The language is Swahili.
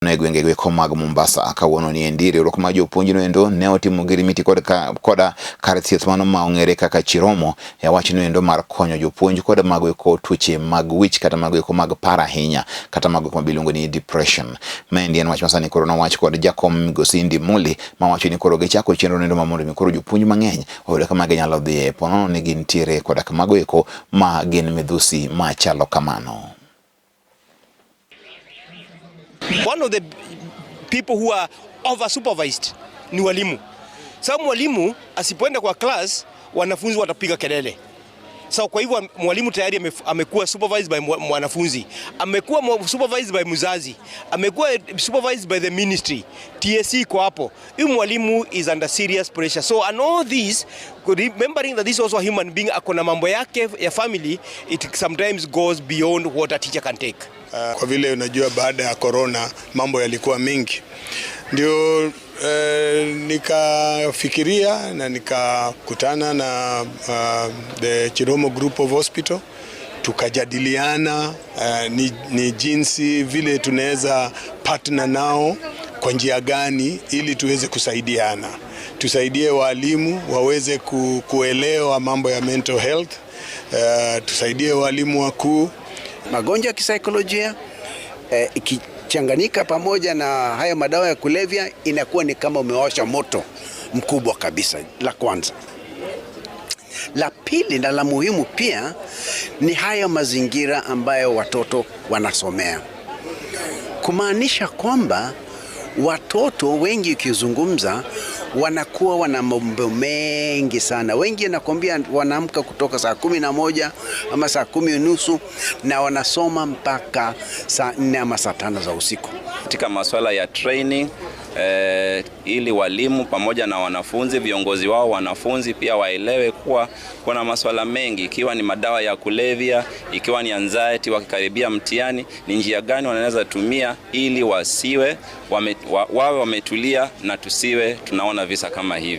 E gwenge goeko mag Mombasa kawuono ni endi riwruok mar jopuonj noendo ne otimo ogirimiti kod koda kar thieth mano ma ong'ere kaka Chiromo e wach noendo mar konyo jopuonj kod mago eko tuoche mag wich kata mago eko mag paro ahinya kata mago eko mabiluongo ni depression. Maendi en wach masani koro nowach kod jakom migosi Ndimuli mawacho ni koro gichako chenro noendo ma mondo mi koro jopuonj mang'eny oyud kama ginyalo dhiye ponono ni gintiere koda mago eko ma gin midhusi machalo kamano. One of the people who are over supervised ni walimu. Sasa mwalimu asipoenda kwa class, wanafunzi watapiga kelele. So kwa hivyo mwalimu tayari amekuwa supervised by mwanafunzi, amekuwa supervised by mzazi, amekuwa supervised by the ministry, TSC iko hapo. Huyu mwalimu is under serious pressure. So and all this, remembering that this is also a human being, akona mambo yake ya family, it sometimes goes beyond what a teacher can take. Kwa vile unajua baada ya corona mambo yalikuwa mengi, ndio nikafikiria na nikakutana na the Chiromo Group of Hospital tukajadiliana ni jinsi vile tunaweza partner nao kwa njia gani ili tuweze kusaidiana, tusaidie walimu waweze kuelewa mambo ya mental health, tusaidie walimu wakuu. Magonjwa ya kisaikolojia ikichanganyika pamoja na haya madawa ya kulevya inakuwa ni kama umewasha moto mkubwa kabisa. La kwanza. La pili na la muhimu pia ni haya mazingira ambayo watoto wanasomea, kumaanisha kwamba watoto wengi ukizungumza wanakuwa wana mambo mengi sana. Wengi nakwambia wanaamka kutoka saa 11 ama saa 10:30 na wanasoma mpaka saa 4 ama saa 5 za usiku. Katika masuala ya training ili walimu pamoja na wanafunzi, viongozi wao wanafunzi pia waelewe kuwa kuna masuala mengi, ikiwa ni madawa ya kulevya, ikiwa ni anxiety, wakikaribia mtihani, ni njia gani wanaweza tumia ili wasiwe wawe wametulia na tusiwe tunaona visa kama hivi.